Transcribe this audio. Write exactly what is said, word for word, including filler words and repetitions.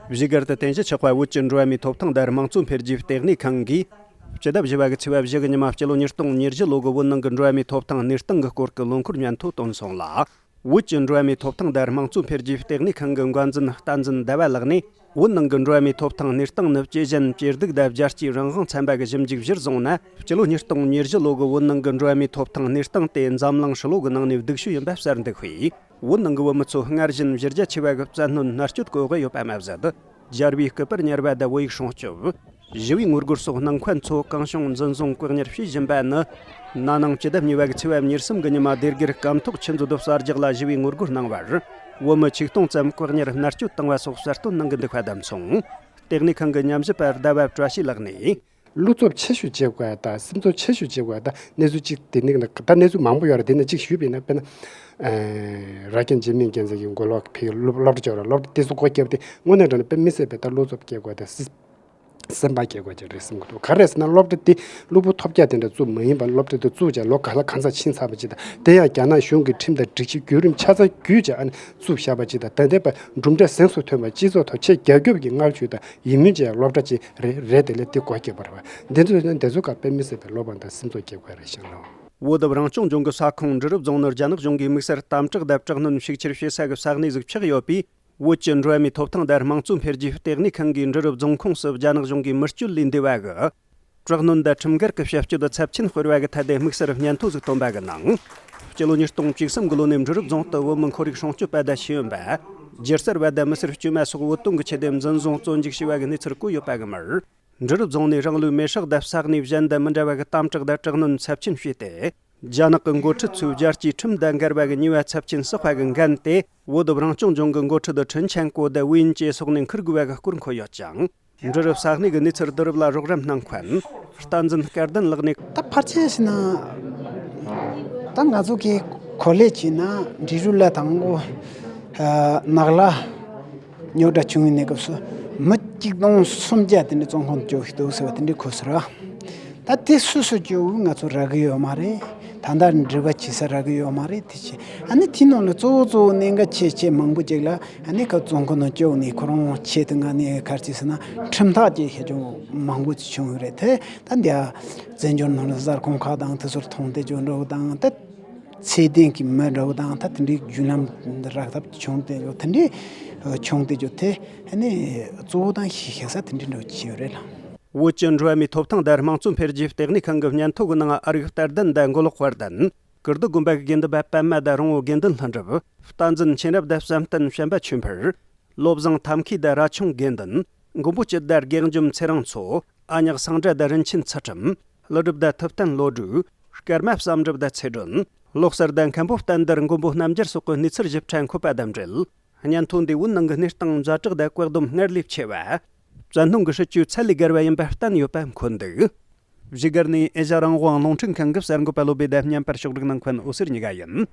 བཞུགས་སྒར་དུ་རྟེན་གཞི་ཆགས་པ་བོད་ཀྱི་འགྲོ་བ་མིའི་ཐོབ་ཐང་དང་དམངས་གཙོ་འཕེལ་རྒྱས་ལྟེ་གནས་ཁང་གིས། སྤྱི་ཟླ་བཞི་པ་གི་ཚེས་པ་བཞི་གི་ཉི་མ་སྤྱི་ལོ་ཉིས་སྟོང་ཉེར་བཞི་ལོ་གི་བོད་ནང་གི་འགྲོ་བ་མིའི་ཐོབ་ཐང་གནས་སྟངས་ཀྱི་སྐོར་གྱི་ལོ་འཁོར་སྙན་ཐོ་བཏོན་སོང་ལ། བོད་ཀྱི་འགྲོ་བ་མིའི་ཐོབ་ཐང་དང་དམངས་གཙོ་འཕེལ་རྒྱས་ལྟེ་གནས་ཁང་གི་འགན་འཛིན་བསྟན་འཛིན་ཟླ་བ་ལགས་ནས། བོད་ནང་གི་འགྲོ་བ་མིའི་ཐོབ་ཐང་གནས་སྟངས་ནི་ཇེ་ཞན་ཇེ་སྡུག་དང་རྒྱལ་སྤྱིའི་རང་དབང་ཚན་པ་གི་ཞིབ་འཇུག་གཞིར་བཟུང་ན། སྤྱི་ལོ་ཉིས་སྟོང་ཉེར་བཞི་ལོ་གི་བོད་ནང་གི་འགྲོ་བ་མིའི་ཐོབ་ཐང་གནས་སྟངས་དེ་འཛམ་གླིང་ཧྲིལ་བོ་གི་ནང་ནས་སྡུག་ཤོས་ཡིན་པ་གསལ་འདུག་པས། བོད་ནང་གི་བོད་མི་ཚོ་སྔར་བཞིན་གཞི་རྒྱ་ཆེ་བ་གི་བཙན་གནོན་མནར་གཅོད་གོ་གི་ཡོད་པ་མ་ཟད། རྒྱལ་བའི་སྐུ་པར་ཉར་བ་དང་བོད་ཡིག་སྲུང་སྐྱོབ། ཞི་བའི་ངོ་རྒོལ་སོགས་སྣང་མཁན་ཚོ་གང་བྱུང་འཛིན་བཟུང་བཀག་ཉར་བྱེད་བཞིན་པ་ནི། ན་ནིང་སྤྱི་ཟླ་གཉིས་པ་གི་ཚེས་པ་ཉེར་གསུམ་གི་ཉི་མ་སྡེ་དགེར་སྐམ་ཐོག་ཆུ་མཛོད་དུ་གསར་རྒྱག་ལ་ཞི་བའི་ངོ་རྒོལ་གནང་བར། བོད་མི་ཆིག་སྟོང་ཙམ་བཀག་ཉར་མནར་གཅོད་བཏང་བ་སོགས་གསལ་སྟོན་གནང་གི་འདུག་པ་དང་མཚུངས། ལྟེ་གནས་ཁང་གི་ཉམས་ཞིབ་པ་ཟླ་བ་བཀྲ་ཤིས་ལགས་ནས། བློ་སྟོབས་ཆེ་ཤོས་བྱེད་དགོས་དང་སེམས་ཚོར་ཆེ་ཤོས་བྱེད་དགོས་དང་གནས་ཚུལ་གཅིག་དེ་ནི་ད་གནས་ཚུལ་མང་པོ་ཡོད་རེད། དེ་ནས་གཅིག་ཞུས་པ་ཡིན་ན། དཔེར་ན། རྭ་རྒན་འཇིགས་མེད་རྒྱལ་མཚན་གྱི་མགོ་ལོག་ཕེབས་སློབ་སློབ་གྲྭ་བཅར་བ། སློབ་གྲྭ་དེ་ཚོ་སྒོ་བརྒྱབ་སྟེ་དངོས་གནས་དྲང་གནས་དཔེ་མི་སྲིད་པའི་ད་བློ་སྟོབས་སྐྱེ་དགོས་དང་སྲིད། སེམས་པ་སྐྱེ་དགོས་ཀྱི་རེད་བསམ་གྱི་འདུག་ག་རེ་ཟེར་ན་སློབ་གྲྭ་དེ་སློབ་བུ་ཐོབ་རྒྱ་དེ་འདྲ་བཙུགས་མ་ཡིན་པ། སློབ་གྲྭ་དེ་བཙུགས་བྱས་ལོ་ག་ལ་གང་ཚ་ཕྱིན་ཚར་བ་ཅིག་དང་། དེ་ཡང་རྒྱ་ནག་གཞུང་གི་ཁྲིམས་དང་སྒྲིག་གཞི་བརྒྱུད་རིམ་ཆ་ཚང་བརྒྱུད་བྱས་ཨ་ནི་བཙུགས་བཞག་པ་ཅིག་དང་། ད་ལྟའི་བར་གྲུབ་འབྲས་གཟེངས་སུ་ཐོན་པ། སྤྱི་ཚོགས་ཐོག་ཆེས་རྒྱ་ཁྱབ་ཀྱི་བསྔགས་བརྗོད་དང་ཡིད་སྨོན་བྱེད་ཡ་སློབ་གྲྭ་ཅིག་རེད་རེད། དེ་ལས་དེ་སྒོ་བརྒྱབ་པ་རེད་པ། འདི་ཚོ་ནི་འདི་ཚོ་ག་དཔེ་མི་སྲིད་པའི་བློ་ཕམ་དང་སེམས་ཚོར་སྐྱེ་དགོས་རེད་ཤག་ལོ། བོད་རང་སྐྱོང་ལྗོངས་ཀྱི་ས་ཁོངས་འབྲི་རུ་རྫོང་ནི་རྒྱ་ནག་གཞུང་གིས་དམིགས་བསལ་དམ་དྲག་དང་དྲག་གནོན་ཤུགས་ཆེར་བྱེད་ས་གི་ས་གནས་ཟིག་ཆགས་ཡོད་པས། བོད་ཀྱི་འགྲོ་བ་མིའི་ཐོབ་ཐང་དང་དམངས་གཙོ་འཕེལ་རྒྱས་ལྟེ་གནས་ཁང་གིས་འབྲི་རུ་རྫོང་ཁོངས་སུ་རྒྱ་ནག་གཞུང་གིས་མི་སྤྱོད་ལས་འདས་པ་གི་དྲག་གནོན་དང་ཁྲིམས་འགལ་གྱི་བྱ་སྤྱོད་ཚབས་ཆེན་སྤེལ་བ་གི་ཐད་དེ་དམིགས་བསལ་སྙན་ཐོ་ཟིག་བཏོན་པ་གི་ནང་། སྤྱི་ལོ་ཉིས་སྟོང་བཅུ་གསུམ་གི་ལོ་ནས་འབྲི་རུ་རྫོང་དུ་བོད་མི་ཁོར་ཡུག་སྲུང་སྐྱོབ་པ་དང་ཤེས་ཡོན་པ། སྒྱུ་རྩལ་བ་དང་མི་སེར་དཀྱུས་མ་སོགས་བོད་དོན་གྱི་ཆེད་དུ་འཛིན་བཟུང་བཙོན་འཇུག་བྱས་པ་གི་གནས་ཚུལ་བཀོད་ཡོད་པ་གི་མར། འབྲི་རུ་རྫོང་ནས་རང་ལུས་མེར་བསྲེགས་དང་ས་གནས་གཞན་དུ་མི་འདྲ་བ་གི་དམ་དྲག་དང་དྲག་གནོན་ཚབས་ཆེན་བྱས་ཏེ། རྒྱ་ནག་གི་འགོ་ཁྲིད་ཚོས་རྒྱལ་སྤྱིའི་ཁྲིམས་དང་འགལ་བ་གི་ཉེས་པ་ཚབས་ཆེན་བསགས་པ་གི་འགན་དེ། བོད་རང་སྐྱོང་ལྗོངས་ཀྱི་འགོ་ཁྲིད་ཁྲིན་ཆན་ཀོ་དང་ཝུའུ་དབྱིན་ཅེ་སོགས་ནས་འཁུར་དགོས་པ་གི་སྐོར་འཁོད་ཡོད་ཅིང་། འབྲི་རུ་ས་གནས་ཀྱི་གནས་ཚུལ་བསྡུ་རུབ་ལ་རོགས་རམ་གནང་མཁན་བསྟན་འཛིན་སྐལ་ལྡན་ལགས་ནས། ད་ཕལ་ཆེར་བྱས་ན། ད་ང་ཚོ་གི་གོ་ལས་བྱས་ན་འབྲི་རུ་ལ་དང་པོ་ནགས་ལ་རྙོག་དྲ་བྱུང་བའི་གནས་སྐབས་སུ་མི་གཅིག་སྟོང་སུམ་བརྒྱ་དེ་འདྲ་བཙོན་ཁང་དུ་བཅུག་ཤི་འདུག་ཟེར་བ་དེ་འདྲ་གོ་སོང་། ད་དེ་སུ་སུ་བཅུག་ང་ཚོ་རག་གི་ཡོད་མ་རེད། ད་ལྟ་འབྲེལ་བ་བྱེད་ས་རག་གི་ཡོད་མ་རེད། དེ་བྱས་ཨ་ནི་དེའི་ནང་ལ་གཙོ་བོ་གཙོ་བོ་གནད་འགག་ཆེ་ཆེ་མང་པོ་ཅིག་ལ་ཨ་ནི་ཁ་བཙོན་ཁང་ནང་བཅུག་ནས་ཁོ་རང་ཆེད་དུ་ང་ནས་ག་རེ་བྱས་ཟེར་ན་ཁྲིམས་ཐག་ཅིག་ཤེས་ཀྱང་མང་པོ་ཅིག་བྱུང་ཡོད་རེད་དེ། ད་འདི་ཨ་བཙན་བྱོལ་ནང་ལ་གསར་ཁང་ཁག་དང་དེ་ཚོར་མཐོང་དེ་ཅོ་འགྲོ་དང་ད་ཚད་ལྡན་གྱི་མི་འགྲོ་དང་ད་དེ་འདྲའི་བརྒྱུད་ལམ་རག་ཐབས་བྱུང་དེ་ཡོད། དེ་འདྲའི་བྱུང་དེ་ཡོད་དེ་ཨ་ནི་གཙོ་བོ་དང་ཤེས་ཤེས་ས་དེ་འདྲའི་འགྲོ་ཆེ་ཡོད་རེད་ལ། བོད་ཀྱི་འགྲོ་བ་མིའི་ཐོབ་ཐང་དང་དམངས་གཙོ་འཕེལ་རྒྱས་ལྟེ་གནས་ཁང་གི་སྙན་ཐོ་གི་ནང་ཨ་རིག་དར་ལྡན་དང་མགོ་ལོག་དཔལ་ལྡན། ཀིརྟི་དགོན་པ་གི་དགེ་འདུན་པ་པད་མ་དང་རོང་བོ་དགེ་འདུན་ལྷུན་གྲུབ། བསྟན་འཛིན་མཁྱེན་རབ་དང་བསམ་གཏན་བྱམས་པ་ཆོས་འཕེལ། བློ་བཟང་ཐབས་མཁས་དང་ར་ཆུང་དགེ་འདུན། མགོན་པོ་སྐྱིད་དང་དགེ་འཇོམས་ཚེ་རིང་མཚོ། ཨ་ཉག་སངས་དགྲ་དང་རིན་ཆེན་ཚུལ་ཁྲིམས། ཀླུ་སྒྲུབ་དང་ཐུབ་བསྟན་བློ་གྲོས། སྐར་མ་བསམ་གྲུབ་དང་ཚེ་སྒྲོན། ལོ་གསར་དང་མཁན་པོ་བསྟན་དར་མགོན་པོ་རྣམ་རྒྱལ་སོགས་ཀྱི་གནས་ཚུལ་ཞིབ་ཕྲ་འཁོད་པ་དང་འབྲེལ། སྙན་ཐོ་འདིས་བོད་ནང་གི་གནས་སྟངས་ཛ་དྲག་དང་བཀག་སྡོམ་སྔར་ལས་ཆེ་བ། བཙན་གནོན་གྱི་སྲིད་བྱུས་ཚད་ལས་བརྒལ་བ་ཡིན་པ་བསྟན་ཡོད་པ་འཁོད་འདུག་བཞུགས་སྒར་ནས་ཨེ་ཤ་རང་དབང་རླུང་འཕྲིན་ཁང་གི་གསར་འགོད་པ་བློ་བྷེ་དང་བརྙན་པར་ཕྱོགས་སྒྲིག་གནང་མཁན་འོད་ཟེར་གཉིས་ཀ་ཡིན།